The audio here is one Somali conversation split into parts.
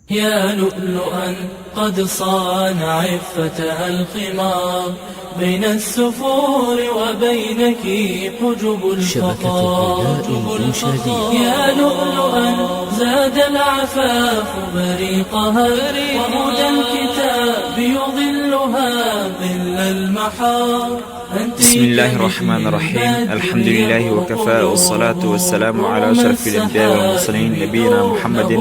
يا لؤلؤا قد صان عفتها القمار بين السفور وبينك حجب شبكة الخطا. الضياء الإنشادية. يا لؤلؤا زاد العفاف بريقها، وهدى الكتاب يظلها ظل المحار. أنت بسم الله الرحمن الرحيم، الحمد لله وكفى، والصلاة والسلام على أشرف الأنبياء والمرسلين، نبينا محمد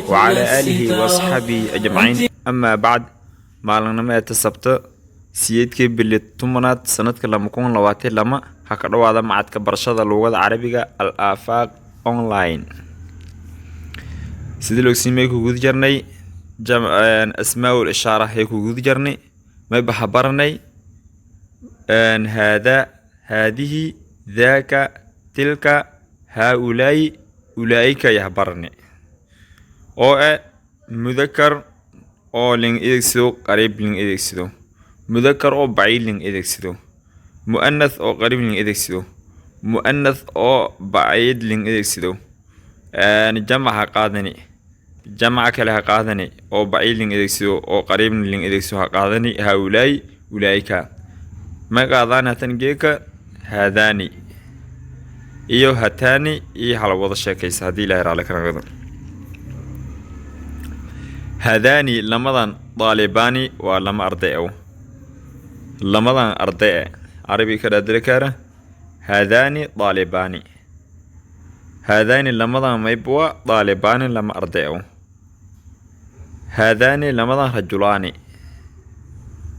وعلى آله وأصحابه أجمعين، أما بعد. Maalinimo ee sabto, 8-kii bili 10aad, sanadka 2022, ha ka dhowaada macadka barashada luuqada Carabiga Al Aafaaq Online. Sidii loogsiimay ku guda jarnay asmaa'ul ishaara ee ku guda jarnay, may baxa baranay هذا، هذه، ذاك، تلك، هؤلاء، أولئك yah barani oo ah mudakar oo ling adeegsado qariib ling adeegsado, mudakar oo baciid ling adeegsado, mu'anath oo qariib ling adeegsado, mu'anath oo baciid ling adeegsado, jamac ha qaadani, jamaca kale ha qaadani oo baciid ling adeegsado oo qariibna ling adeegsado ha qaadani، هؤلاء، أولئك. Ma qaadaan hatan geeka هذان iyo هاتان iyo hala wada sheekaysa haddii Ilahay raali ka noqdo. هذان lamadan طالبان waa lama arday aw, lamadan arday e carabi ka dhaadiri kara. هذان طالبان، هذان lamadan maybwa طالبان lama arday aw. هذان lamadan رجلان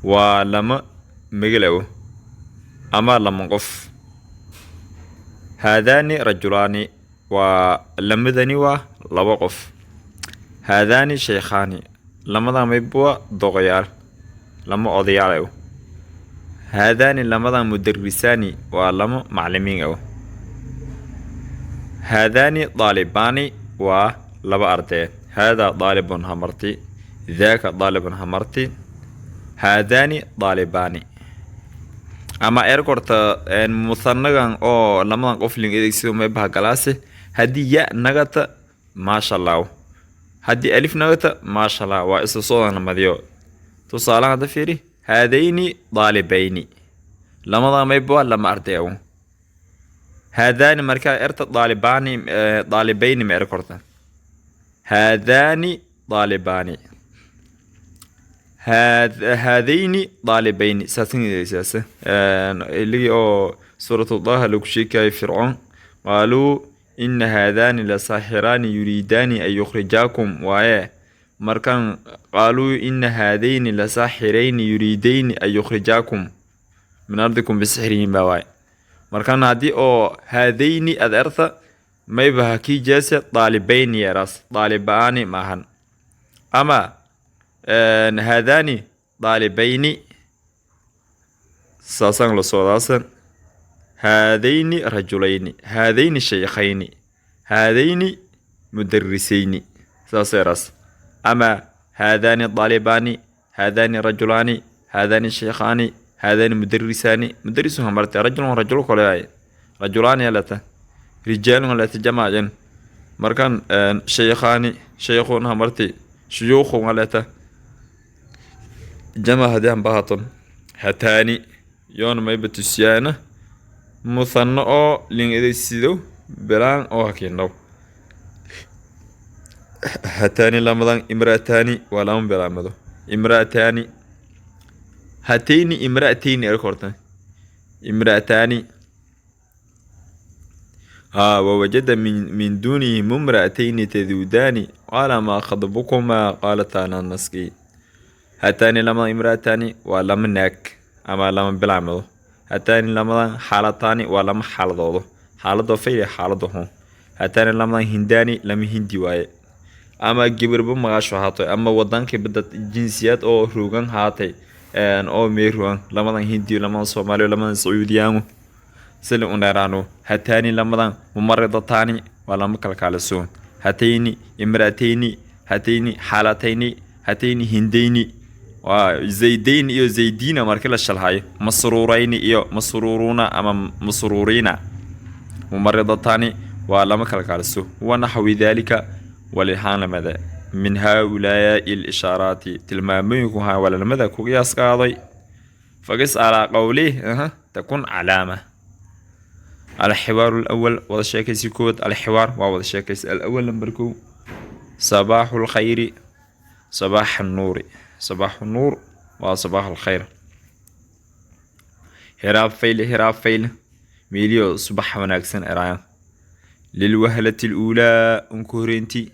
waa lama megelaw ama lama qof. هذان رجلان waa lamadani waa laba qof. هذان شيخان lamadan maybwa doqoyaal, lama odayaal aw. هذان lamadan مدرسان waa lama macalimiin aw. هذان طالبان waa laba arday. هذا طالب hamarti، ذاك طالب hamarti، هذان طالبان. Ama erkorta muthanagan oo lamadan qof ling adeegsado maybaha galaase haddii ya nagata, maasha Allah, haddii alif nagata, maasha Allah, waa isla soodan lamadiyo. Tusaalahan hadda fiiri: هذين طالبين lamadan mayba lama arday aw. هذان markaa erta طالبان، طالبين ma erkorta. هذان طالبان، هذين طالبين saasan saas iligi oo suuratu Daha lagu sheegayay Fircoon: قالوا إن هذان لساحران يريدان أن يخرجاكم waaye. Markan قالوا إن هذين لساحرين يريدين أن يخرجاكم من أرضكم بسحرهم baa waaye. Markan haddii oo هذين ad erta, mayba hakii jeese طالبين yeeraas, طالبان maahan. Ama هذان طالبين saasaan la socdaasan. هذين رجلين، هذين شيخين، هذين مدرسين saas yeeraas. Ama هذان طالبان، هذان رجلان، هذان شيخان، هذان مدرسان. مدرس hamarti، رجل رجل kale waaye، رجلان yalata، رجال lata jamacyan. Markan شيخان، شيخ hamarti، شيوخ alata jamac haddii aan bahaton. هاتان yoona mayba tusiyaana muthano oo ling adeegsido bilaan oo hakiindhaw. هاتان lamadan امرأتان waa lama bilaamado. امرأتان، هاتين، امرأتين erkorta، امرأتان ها. ووجد من دونهم امرأتين تذودان، قال ما خطبكما؟ قالتا لا نسقي. هاتان lamadan امرأتان waa lama naag ama lama bilaamado. هاتان lamadan حالتان waa lama xaaladoodo, xaaladoo fayl, xaalado xun. هاتان lamadan هندان lama hindi waaye, ama gibirba magaasho haatay ama wadanka dad jinsiyad oo rugan haatay oo meerugan. Lamadan hindi, lamadan Soomaali, lamadan Sacuudiyaanu sida u dheeraano. هاتان lamadan ممرضتان waa lama kalkaaliso. هاتين امرأتين، هاتين حالتين، هاتين هندين waa زيدين iyo زيدين markii la shalhayo, مسرورين iyo مسرورون ama مسرورين. ممرضتان waa lama kalkaaliso. ونحو ذلك walihaan lamada. Min haaulaai lishaaraati, tilmaamooyinku haa walaalnimada ku qiyaas qaaday. Faqis calaa qowlih takun calaama. Alxiwaaru alawal, wada sheekaysi kood. Alxiwaar waa wada sheekaysi. Alawal, number kow. Sabaaxu lkhayri, sabaax nuuri. Sabaaxu nuur waa sabaax alkhayr. Hiraab fayle, hiraab fayle, meeliyo subax wanaagsan eraayan. Lilwahlati luulaa, unku horeynti,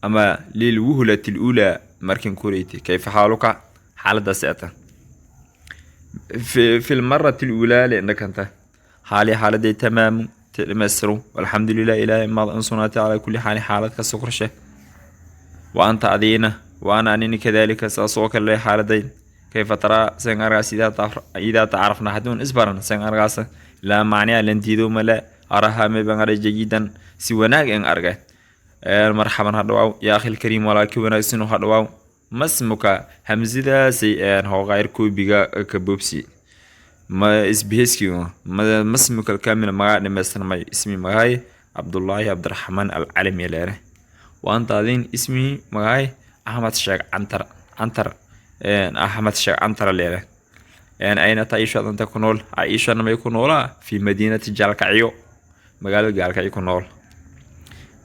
ama lilwuhlati luulaa, markin ku horeyti. Kayfa xaaluka? Xaaladaasi ata. Fi lmarati luulaa leindhakanta. Xaali, xaaladay, tamaamu, dhamaystiru. Alxamdulilah, ilaahay maad an sugnaatay. Calaa kulli xaali, xaalad kasta korshe. Wa anta, adiina? Wa ana, anini, kadalika, saas oo kale xaaladay. Kayfa taraa, sen argaas? Idaa tacarafna, haduun isbaran, sen argaasa? Laa macniya, lan diido male. Araha, meban aray, jayidan, si wanaag en arga. Marxaban, hadhawaaw. Yaa akhil kariim, walaalkii wanaagsan, hadhawaaw. Masmuka? Hamsidaasay hooqayr koobiga ka boobsi ma isbiheski. Masmuka alkaamil, magaa dhamaystirmay. Ismi, magaay, Cabdullaahi Cabdiraxmaan Alcalami leere. Waanta adin? Ismi, magaay, Axmed Sheekh Cantar. Cantar, Axmed Sheekh Cantar leere. Ayna taishu, adanta ku nool? Caaishana may ku noolaa? Fi madiinati Jaalkacyo, magaalada Gaalkacyo ku nool.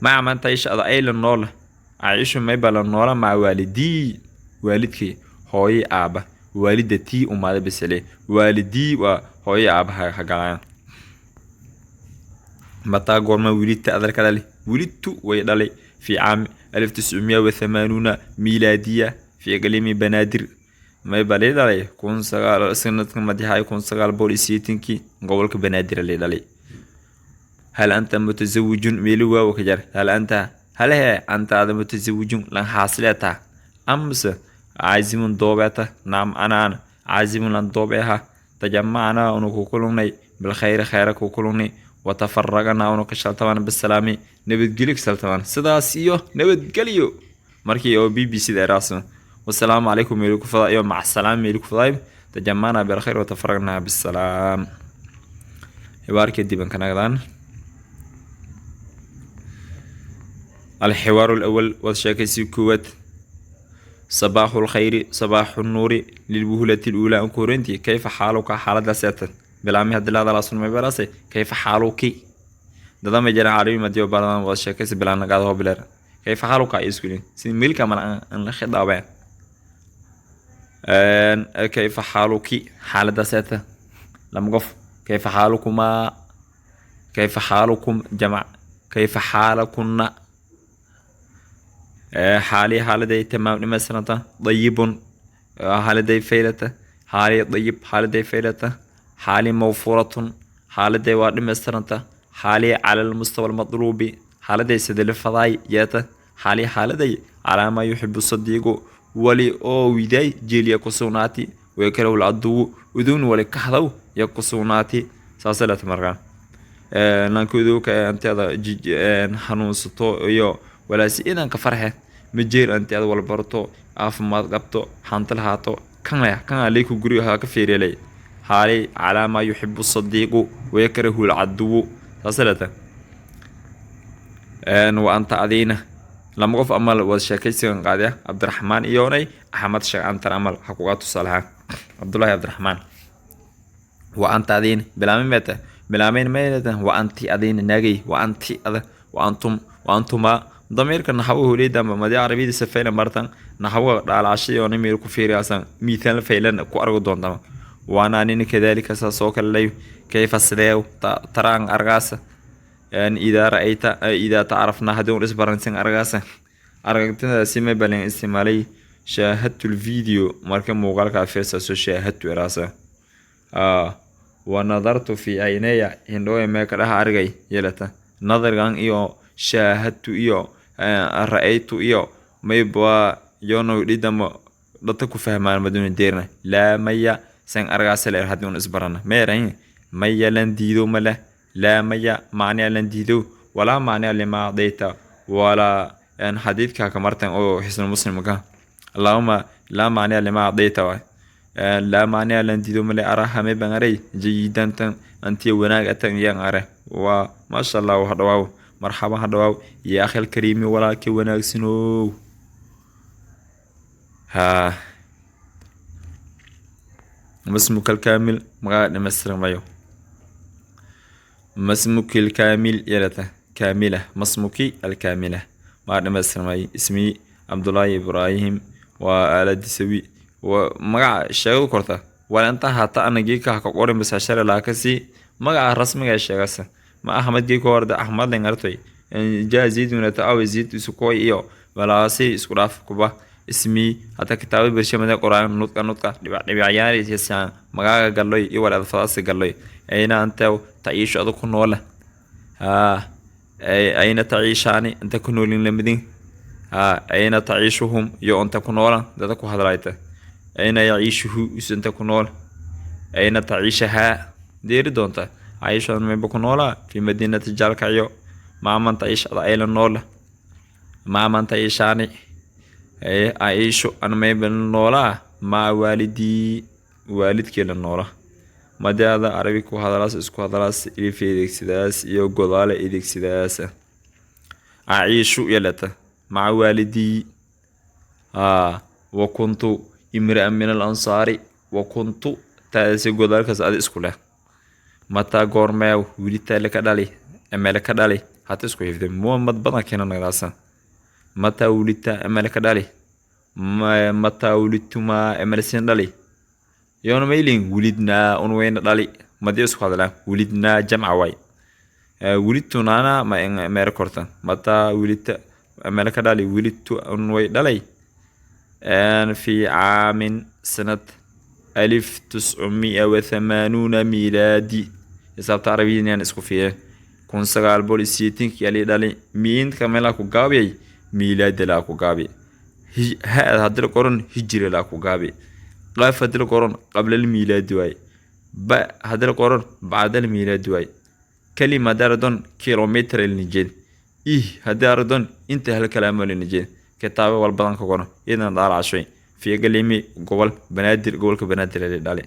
Maca man taisha, ada ay la nool? Caaishu may ba la noola? Maca waalidii, waalidkii, hooye, aaba. Waalidatii umaada besele. Waalidii waa hooye, aaba hagalayaan. Mataa, goorma, wilidta, adalka dhali? Wilidtu, way dhalay. Fi caami 1980 miilaadiya, fi iqliimi Banaadir. May baa lii dhalay? Kun sagaal sanadka madaxay 1980-kii, gobolka Banaadir lii dhalay. Hal anta mutazawijun? Meeli waawa ka jar. Hal anta, hal hee, anta, ada, mutazawijun, lan xaasileeta, amse caazimun, doobeeta? Naam, anaan caazimun, lan doobeeha. Tajamacnaa, unu ku kulungnay, bilkhayri, khayra ku kulungnay. Watafaraqnaa, unu ka shaltabaan, bisalaami, nabadgelyo ka shaltabaan. Sidaas iyo nabadgelyo markii oo BBC da eraaso wasalaamu calaykum meeli ku fadaa iyo macsalaam meeli ku fadaa. Tajamacnaa bilkhayr watafaraqnaa bisalaam. Xiwaarkii diban ka nagdaan. Alxiwaaru alawal, wad sheekaysi koowaad. Sabaaxu lkhayri, sabaaxu nuuri. Lilwuhlati luulaa, anku horeyntii. Kayfa xaaluka? Xaaladaas eetan bilaami hadii la hadalaa sunmay baraase. Kayfa xaaluki? Dadama jiraan carabi madiyo badan wada sheekaysi bilaanagaada hoo bileer. Kayfa xaaluka ay isku si milka mal an la khidaabeen. Kayfa xaaluki? Xaaladaas eeta lama qof. Kayfa xaalukumaa? Kayfa xaalukum, jamac. Kayfa xaalakunna? Xaali, xaaladay, tamaam, dhamaystiranta. Dayibun, xaaladay faylata. Xaali dayib, xaaladay faylata. Xaali mawfuuratun, xaaladay waa dhamaystiranta. Xaali cala almustawa almatluubi, xaaladay sidii fadaay yeeta. Xaali, xaaladay, calaa maa yuxibu sadiiqu, wali oo widaay jeeliya ku sugnaati. Wayakrahu lcaduwu, uduun wali kahdaw ya ku sugnaati. Saasa leta markaan nankudowka anteeda xanuunsato iyo walaasi idanka farxe majeer anteeda walbarto, caafimaad qabto, hanti lahaato. Kan kan aleyku guriga ha ka fiiriyalay. Xaali calaa maa yuxibu sadiiqu wayakrahu lcaduwu, saasa leta. Wa anta, adiina? Lama qof amal wada sheekaysigan qaadaya, Cabdiraxmaan iyoonay Axmed Sheekh Antar amal ha kuga tusaalahaan, Cabdullaahi Cabdiraxmaan. Wa anta, adiina? Bilaamay meeta bilaamayn meeta. Wa anti, adiina? Naagay. Wa anti, ada. Wa antum, wa antumaa. Damiirka naxwo huleydanba madi carabiyada safayna martan naxwo dhaalacashay oo meel ku fiiriyaasan miithaal faylan ku argo doontama. Waana anina kadaalika, saas oo kale lay. Kayfa, sidee, taraan, argaasa, idaa ra'ayta, idaa tacarafnaa, haddii un isbaransan argaasa? Aragtidaasi ma balin isticmaalay. Shaahadtu lvideo, marka muuqaalka fiirsaaso shaahadtu eraasa. Wa nadartu fi caynaya, hindhooya mee ka dhaha argay yeelata. Nadargan iyo shaahadtu iyo ra'aytu iyo mayba yono dhidamo dhata ku fahmaan maduna deerna. Laa maya, san argaasa leer haddii un isbarana meerayn. Maya, lan diido male. Laa maya, macniya lan diido. Walaa macniya lima acdayta walaa xadiidka kamartan oo xisnu muslimka. Allahuma laa macniya lima acdayta waay. Laa macniya, lan diido male. Araha, me bangaray, jayidantan, antiya wanaag atan yan are. Waa maasha Allah, hadhawaaw. Marxaba, hadhawaaw. Yaa akhil kariimi, walaalkii wanaagsanow. Haa, masmuka alkaamil, magaca dhammaystiran mayo. Masmuki alkaamil yarata kaamila, masmuki alkaamila, magaca dhammaystiran mayo. Ismii Cabdullaahi Ibraahim waa aaladisawi, magaca sheegadu korta wala inta hata ana geeka ka qorin bas share laa kasi magaca rasmiga sheegasa ma Ahmed geeka horda Ahmed lengartoy jaa zaiduna ta aw zaid isu koy iyo walaasi isku dhaaf kuba. Ismii hata kitaabo bershamada qoraan nudka nudka dhibac dhibacyaan magaaga galloy iyo wala adfadaasi galloy. Ayna anta taciishu, adu ku noola? Haa, ayna taciishaani, inta ku noolin lamidin. Haa, ayna taciishuhum, iyo inta ku noola dada ku hadlayta. Ayna yaciishuhu, is inta ku nool. Ayna taciishahaa deeri doonta. Caishan mayba ku noolaa fi madiinati Jaalkacyo. Maaman taciish, ada ayla noola. Maaman taciishaani? Aciishu, an mayba noolaa maa waalidii, waalidkii la noola. Madaada carabi ku hadalaas isku hadalaas ilif adeegsidaas iyo godaale adeegsidaas. Aciishu yalata maca waalidii. Haa, wa kuntu imra'an min al ansaari. Wa kuntu taasi godaalkaas adi isku leh. Mataa, goormeew wilitaa laka dhali emele ka dhali hata isku xifday muhammad badan keena nagdaasa. Mataa wulita, emele ka dhali. Mataa wulitumaa, emele sin dhali. Yoona maylin wulidnaa, un weyna dhali. Madii isku hadlaan wulidnaa jamca waay. Wulidtunaana ma meero korta. Mataa wulita, emele ka dhali. Wulidtu, un way dhalay fi caamin, sanad 1980 miilaadi. Xisaabta carabiyan isku fiirin, 1980-kii ali dhali. Miinka meelaa ku gaabiyay miilaadi laa ku gaabi. Ha haddii la qoran hijri laa ku gaabi. Qaaf haddii la qoran qablal miilaadi waay. Ba haddii la qoran bacdal miilaadi waay. Kalima haddii aradon kilometer linijeed. Ih haddii aradon inta hal kalaamo linijeed. Kitaabo wal badan ka qoran iyadan daalacashoy. Fiyagalimi gobol Banaadir, gobolka Banaadir ali dhali.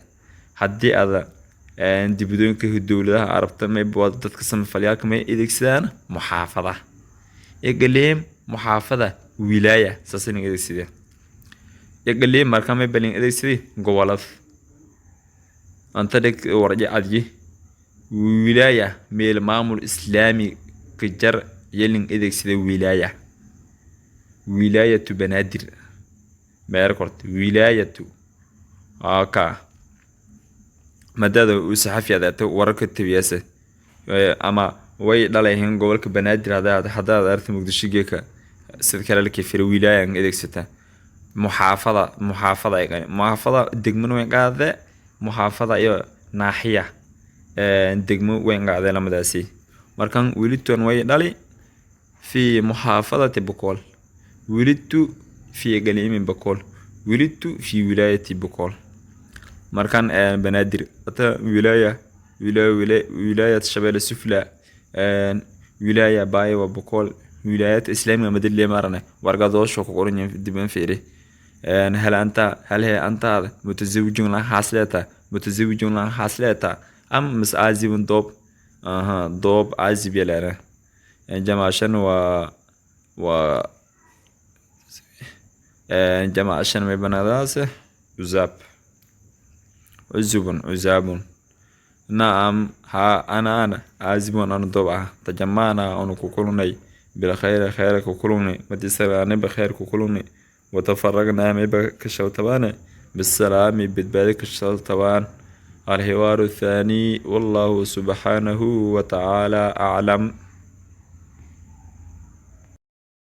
Haddii aada dibadooyinka dowladaha arabta may dadka samafalyaalka may adeegsadaan muxaafada iqliim, muxaafada, wilaaya saas nin adeegsadeen. Iqliim marka may balin adeegsaday gobolada anta dhig warje adyi. Wilaaya meel maamul islaami ka jar yelin adeegsaday wilaaya. Wilaayatu Banaadir meer korta wilaayatu ka maadaada uu saxafi adeeto wararka tabiyase ama way dhalayeen gobolka Banaadir. Hadaad aragta Muqdisho geeka sida kale la kefira wilaaya adeegsataa. Muxaafada, muxaafada ay muxaafada degmana way qaadee. Muxaafada iyo naaxiya degmo weyn qaadee lamadaasi. Markan wulidtu way dhali fi muxaafadati Bokool. Wulidtu fi galiimi Bokool. Wulidtu fi wilaayati Bokool. Markan Banaadir hata wilaaya, wilaayat Shabeelle Sufla, wilaaya Baay wa Bokool, wilaayat islaamiga madadle marane wargadoosho ku qoran diban fiiri. Hal anta, hal he antaada mutazawijun lan xaasleeta, mutazawijun lan xaasleeta am mis aazibun doob. Aha, doob aazib yaleena jamaashan waa jamaashan may banadaas cuzaab, cuzubun, cuzaabun. Nacam, haa, ana aazibun, anu doob ah. Tajamacna, anu ku kulunay bilkhayri, khayr ku kulunay madisalaaniba khayr ku kulunay. Watafaraqnaa, mayba ka shaltabaane bisalaami, badbaadi ka shaltabaan. Alxiwaaru athaani, wallahu subxaanahu watacaala aclam.